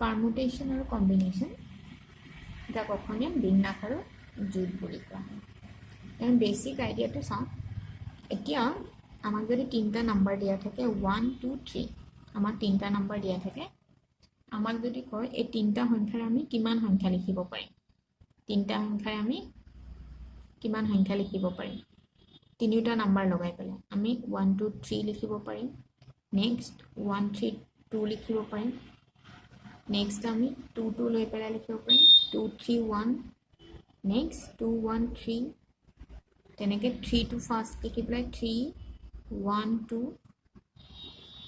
পাৰ্মুটেশ্যন আৰু কম্বিনেশ্যন, যাক অসমীয়াত বিন্যাস আৰু জোঁট বুলি কোৱা হয়। আমি বেচিক আইডিয়াটো চাওঁ। এতিয়া আমাক যদি তিনিটা নাম্বাৰ দিয়া থাকে, ওৱান, টু, থ্ৰী, আমাক তিনিটা নাম্বাৰ দিয়া থাকে, আমাক যদি কয় এই তিনিটা সংখ্যাৰে আমি কিমান সংখ্যা লিখিব পাৰিম, তিনিটা সংখ্যাৰে আমি কিমান সংখ্যা লিখিব পাৰিম, তিনিওটা নাম্বাৰ লগাই পেলাই আমি ওৱান, টু, থ্ৰী লিখিব পাৰিম, নেক্সট ওৱান, থ্ৰী, টু লিখিব পাৰিম, নেক্সট আমি টু, টু লৈ পেলাই লিখিব পাৰিম, two, three, one, next two, one, three, তেনেকৈ থ্ৰী, টু ফাৰ্ষ্ট লিখি পেলাই three, one, two,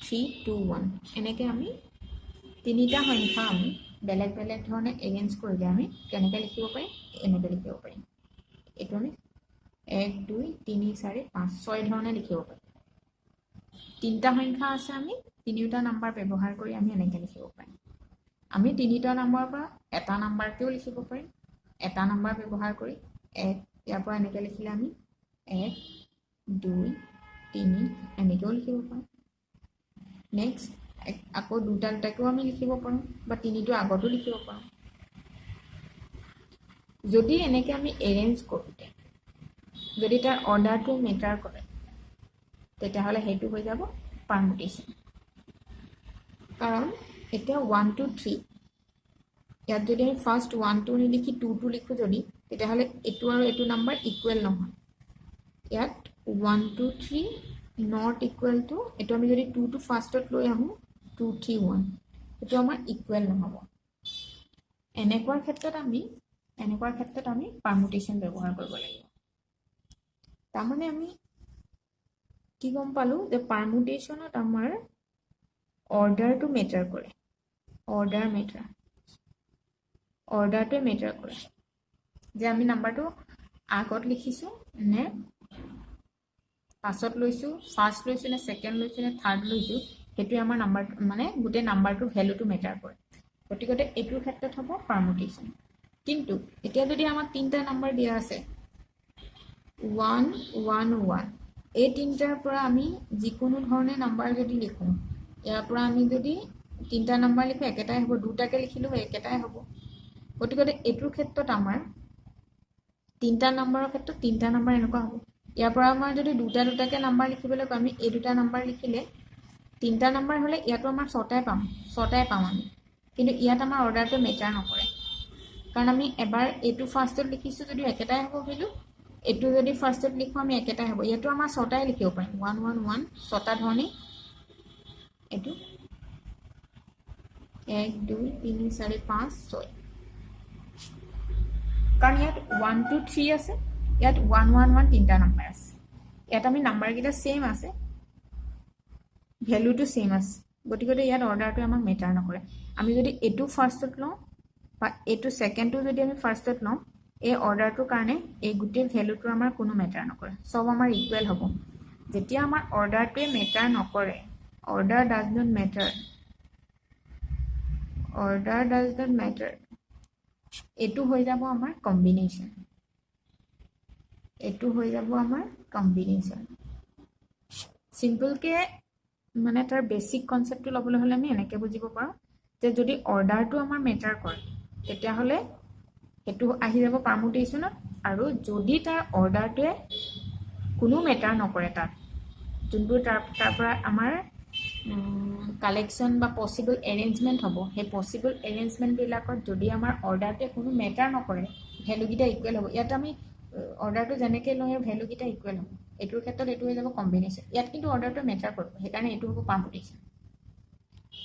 three, two, one, এনেকৈ আমি তিনিটা সংখ্যা আমি বেলেগ বেলেগ ধৰণে এৰেঞ্জ কৰিলে আমি কেনেকৈ লিখিব পাৰিম? এনেকৈ লিখিব পাৰিম। এইটো আমি এক, দুই, তিনি, চাৰি, পাঁচ, ছয় ধৰণে লিখিব পাৰিম। তিনিটা সংখ্যা আছে, আমি তিনিওটা নাম্বাৰ ব্যৱহাৰ কৰি আমি এনেকৈ লিখিব পাৰিম। আমি তিনিটা নাম্বাৰৰ পৰা এটা নাম্বাৰকেও লিখিব পাৰিম। এটা নাম্বাৰ ব্যৱহাৰ কৰি এক, ইয়াৰ পৰা এনেকৈ লিখিলে আমি এক, দুই, তিনি এনেকৈও লিখিব পাৰোঁ। নেক্সট আকৌ দুটা দুটাকৈও আমি লিখিব পাৰোঁ বা তিনিটো আগতো লিখিব পাৰোঁ। যদি এনেকৈ আমি এৰেঞ্জ কৰোঁতে যদি তাৰ অৰ্ডাৰটো মেটাৰ কৰে, তেতিয়াহ'লে সেইটো হৈ যাব পাৰ্মুটেশ্যন। কাৰণ এতিয়া ওৱান, টু, থ্ৰী, ইয়াত যদি আমি ফাৰ্ষ্ট ওৱান, টু নিলিখি টু, টু লিখোঁ যদি, তেতিয়াহ'লে এইটো আৰু এইটো নাম্বাৰ ইকুৱেল নহয়। ইয়াত one, two, three not equal to এইটো। আমি যদি টু, টু ফাৰ্ষ্টত লৈ আহোঁ, টু, থ্ৰী, ওৱান, এইটো আমাৰ ইকুৱেল নহ'ব। এনেকুৱা ক্ষেত্ৰত আমি পাৰ্মুটেশ্যন ব্যৱহাৰ কৰিব লাগিব। তাৰমানে আমি কি গম পালোঁ যে পাৰ্মুটেশ্যনত আমাৰ অৰ্ডাৰটো মেটাৰ কৰে। অৰ্ডাৰটোৱে মেটাৰ কৰে যে আমি নাম্বাৰটো আগত লিখিছোঁ নে পাছত লৈছোঁ, ফাৰ্ষ্ট লৈছোঁ নে ছেকেণ্ড লৈছোঁ নে থাৰ্ড লৈছোঁ, সেইটোৱে আমাৰ নাম্বাৰ, মানে গোটেই নাম্বাৰটোৰ ভেলুটো মেটাৰ কৰে। গতিকতে এইটোৰ ক্ষেত্ৰত হ'ব পাৰ্মুটেশ্যন। কিন্তু এতিয়া যদি আমাক তিনিটা নাম্বাৰ দিয়া আছে, ওৱান, ওৱান, ওৱান, এই তিনিটাৰ পৰা আমি যিকোনো ধৰণে নাম্বাৰ যদি লিখোঁ, ইয়াৰ পৰা আমি যদি তিনিটা নাম্বাৰ লিখোঁ একেটাই হ'ব, দুটাকে লিখিলেও একেটাই হ'ব। গতিকে এইটোৰ ক্ষেত্ৰত আমাৰ তিনিটা নাম্বাৰৰ ক্ষেত্ৰত তিনিটা নাম্বাৰ এনেকুৱা হ'ব। ইয়াৰ পৰা আমাৰ যদি দুটা দুটাকৈ নাম্বাৰ লিখিবলৈ কয়, আমি এই দুটা নাম্বাৰ লিখিলে তিনিটা নাম্বাৰ হ'লে ইয়াতো আমাৰ ছটাই পাম আমি। কিন্তু ইয়াত আমাৰ অৰ্ডাৰটো মেটাৰ নকৰে, কাৰণ আমি এবাৰ এইটো ফাৰ্ষ্টত লিখিছোঁ যদিও একেটাই হ'ব ভেলু, এইটো যদি ফাৰ্ষ্টত লিখোঁ আমি একেটাই হ'ব। ইয়াতো আমাৰ ছটাই লিখিব পাৰিম, ওৱান, ওৱান, ওৱান, ছটা ধৰণে। এইটো এক, দুই, তিনি, চাৰি, পাঁচ, ছয়, কাৰণ ইয়াত ওৱান, টু, থ্ৰী আছে, ইয়াত ওৱান, ওৱান, ওৱান তিনিটা নাম্বাৰ আছে। ইয়াত আমি নাম্বাৰকেইটা ছেইম আছে, ভেলুটো ছেইম আছে, গতিকে ইয়াত অৰ্ডাৰটোৱে আমাক মেটাৰ নকৰে। আমি যদি এইটো ফাৰ্ষ্টত লওঁ বা এইটো ছেকেণ্ডটো যদি আমি ফাৰ্ষ্টত লওঁ, এই অৰ্ডাৰটোৰ কাৰণে এই গোটেই ভেলুটো আমাৰ কোনো মেটাৰ নকৰে, চব আমাৰ ইকুৱেল হ'ব। যেতিয়া আমাৰ অৰ্ডাৰটোৱে মেটাৰ নকৰে, order does not matter, order does not matter, এইটো হৈ যাব আমাৰ কম্বিনেশ্যন। এইটো হৈ যাব আমাৰ কম্বিনেশ্যন। চিম্পলকৈ মানে তাৰ বেচিক কনচেপ্টটো ল'বলৈ হ'লে আমি এনেকৈ বুজিব পাৰোঁ যে যদি অৰ্ডাৰটো আমাৰ মেটাৰ কৰে, তেতিয়াহ'লে সেইটো আহি যাব পাৰ্মুটেশ্যনত আৰু যদি তাৰ অৰ্ডাৰটোৱে কোনো মেটাৰ নকৰে, তাত যোনবোৰ তাৰ পৰা আমাৰ কালেকশ্যন বা পচিবল এৰেঞ্জমেণ্ট হ'ব, সেই পচিবল এৰেঞ্জমেণ্টবিলাকত যদি আমাৰ অৰ্ডাৰটোৱে কোনো মেটাৰ নকৰে, ভেলুকেইটা ইকুৱেল হ'ব। ইয়াত আমি অৰ্ডাৰটো যেনেকৈ লওঁ, ভেলুকেইটা ইকুৱেল হ'ব। এইটোৰ ক্ষেত্ৰত এইটো হৈ যাব কম্বিনেশ্যন। ইয়াত কিন্তু অৰ্ডাৰটোৱে মেটাৰ কৰিব, সেইকাৰণে এইটো হ'ব পাৰ্মুটেশ্যন।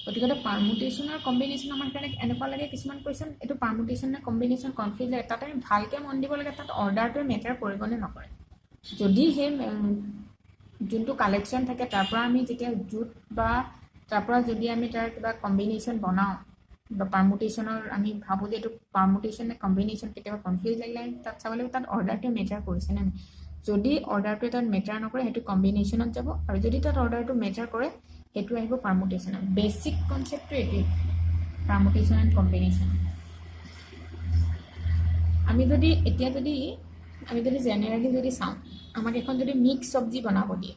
গতিকে পাৰ্মুটেশ্যনৰ কম্বিনেশ্যন আমাৰ কাৰণে এনেকুৱা লাগে, কিছুমান কুৱেশ্যন এইটো পাৰ্মুটেশ্যন নে কম্বিনেশ্যন কনফিউজ লাগে। তাত আমি ভালকৈ মন দিব লাগে, তাত অৰ্ডাৰটোৱে মেটাৰ কৰিব নে নকৰে। যদি সেই যোনটো কালেকশ্যন থাকে, তাৰ পৰা আমি যেতিয়া জোট বা তাৰ পৰা যদি আমি তাৰ কিবা কম্বিনেশ্যন বনাওঁ বা পাৰ্মুটেশ্যনৰ আমি ভাবোঁ যে এইটো পাৰ্মুটেশ্যন নে কম্বিনেশ্যন, কেতিয়াবা কনফিউজ লাগিলে আমি তাত চাব লাগিব তাত অৰ্ডাৰটোৱে মেটাৰ কৰিছে নে নাই। যদি অৰ্ডাৰটোৱে তাত মেটাৰ নকৰে, সেইটো কম্বিনেশ্যনত যাব আৰু যদি তাত অৰ্ডাৰটো মেটাৰ কৰে, সেইটো আহিব পাৰ্মুটেশ্যনত। বেচিক কনচেপ্টটো এইটোৱেই, পাৰ্মুটেশ্যন এণ্ড কম্বিনেশ্যন। আমি যদি এতিয়া যদি আমি যদি জেনেৰেলি যদি চাওঁ, আমাক এখন যদি মিক্স চব্জি বনাব দিয়ে,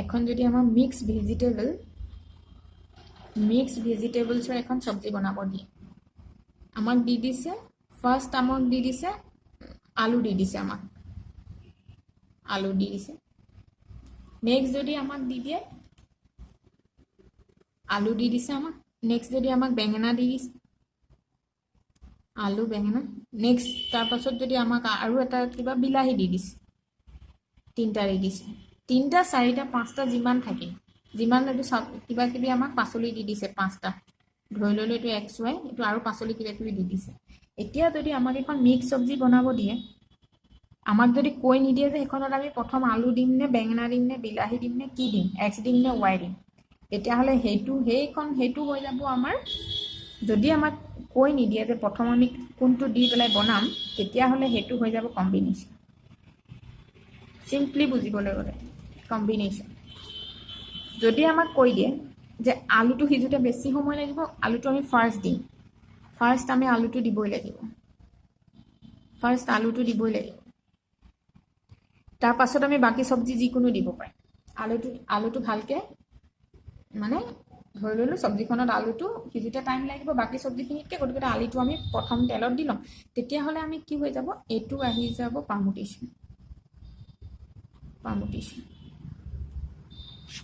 এখন যদি আমাক মিক্স ভেজিটেবল মিক্স ভেজিটেবলছৰ এখন চব্জি বনাব দিয়ে, আমাক দি দিছে, ফাৰ্ষ্ট আমাক দি দিছে আলু, দি দিছে আমাক আলু দি দিছে। নেক্সট যদি আমাক দি দিয়ে, আলু দি দিছে আমাক, নেক্সট যদি আমাক বেঙেনা দি দিছে, আলু বেঙেনা, নেক্সট তাৰপাছত যদি আমাক আৰু এটা কিবা বিলাহী দি দিছে, তিনিটা দি দিছে, তিনিটা, চাৰিটা, পাঁচটা, যিমান থাকে, যিমান এইটো চাব, কিবা কিবি আমাক পাচলি দি দিছে পাঁচটা, ধৰি ল'লোঁ এইটো এক্স ৱাই, এইটো আৰু পাচলি কিবা কিবি দি দিছে। এতিয়া যদি আমাক এখন মিক্স চব্জি বনাব দিয়ে, আমাক যদি কৈ নিদিয়ে যে সেইখনত আমি প্ৰথম আলু দিম নে বেঙেনা দিম নে বিলাহী দিম নে কি দিম, এক্স দিম নে ৱাই দিম, তেতিয়াহ'লে সেইটো সেইখন সেইটো হৈ যাব আমাৰ। যদি আমাক কৈ নিদিয়ে যে প্ৰথম আমি কোনটো দি পেলাই বনাম, তেতিয়াহ'লে সেইটো হৈ যাব কম্বিনেশ্যন। চিম্পলি বুজিবলৈ গ'লে কম্বিনেশ্যন। যদি আমাক কৈ দিয়ে যে আলুটো সিজোতে বেছি সময় লাগিব, আলুটো আমি ফাৰ্ষ্ট দিম, ফাৰ্ষ্ট আমি আলুটো দিবই লাগিব, ফাৰ্ষ্ট আলুটো দিবই লাগিব, তাৰপাছত আমি বাকী চব্জি যিকোনো দিব পাৰিম। আলুটো ভালকৈ মানে ধৰি ল'লোঁ চব্জিখনত আলুটো সিজোতে টাইম লাগিব বাকী চব্জিখিনিতকৈ, গতিকে আলুটো আমি প্ৰথম তেলত দি ল'ম। তেতিয়াহ'লে আমি কি হৈ যাব? এইটো আহি যাব পাৰ্মুটেশ্যন। পাৰ্মুটেশ্যন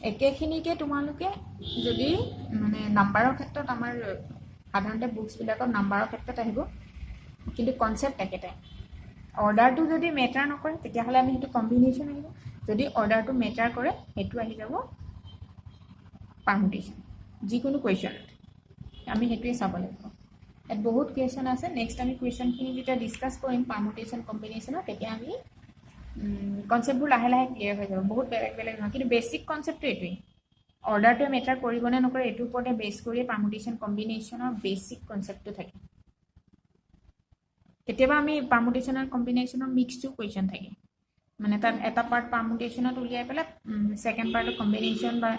একেখিনিকে তোমালোকে যদি মানে নাম্বাৰৰ ক্ষেত্ৰত, আমাৰ সাধাৰণতে বুকছবিলাকত নাম্বাৰৰ ক্ষেত্ৰত আহিব, কিন্তু কনচেপ্ট একেটাই। অৰ্ডাৰটো যদি মেটাৰ নকৰে, তেতিয়াহ'লে আমি সেইটো কম্বিনেশ্যন আহিব। যদি অৰ্ডাৰটো মেটাৰ কৰে, সেইটো আহি যাব পাৰ্মুটেশ্যন। যিকোনো কুৱেশ্যনত আমি সেইটোৱে চাব লাগিব। ইয়াত বহুত কুৱেশ্যন আছে। নেক্সট আমি কুৱেশ্যনখিনি যেতিয়া ডিছকাছ কৰিম পাৰ্মুটেশ্যন কম্বিনেশ্যনৰ, তেতিয়া আমি কনচেপ্টবোৰ লাহে লাহে ক্লিয়াৰ হৈ যাব। বহুত বেলেগ বেলেগ নহয়, কিন্তু বেছিক কনচেপ্টটো এইটোৱেই। অৰ্ডাৰটোৱে মেটাৰ কৰিবনে নকৰে, এইটোৰ ওপৰতে বেছ কৰিয়ে পাৰ্মুটেশ্যন কম্বিনেশ্যনৰ বেছিক কনচেপ্টটো থাকে। কেতিয়াবা আমি পাৰ্মুটেশ্যন আৰু কম্বিনেশ্যনৰ মিক্সটো কুৱেশ্যন থাকে, মানে তাত এটা পাৰ্ট পাৰ্মুটেশ্যনত উলিয়াই পেলাই ছেকেণ্ড পাৰ্টত কম্বিনেশ্যন, বা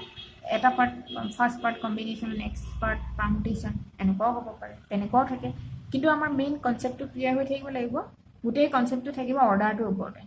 এটা part, first part combination, next part permutation, এনেকুৱাও হ'ব পাৰে, তেনেকুৱাও থাকে। কিন্তু আমাৰ মেইন কনচেপ্টটো ক্লিয়াৰ হৈ থাকিব লাগিব। গোটেই কনচেপ্টটো থাকিব অৰ্ডাৰটোৰ ওপৰতে।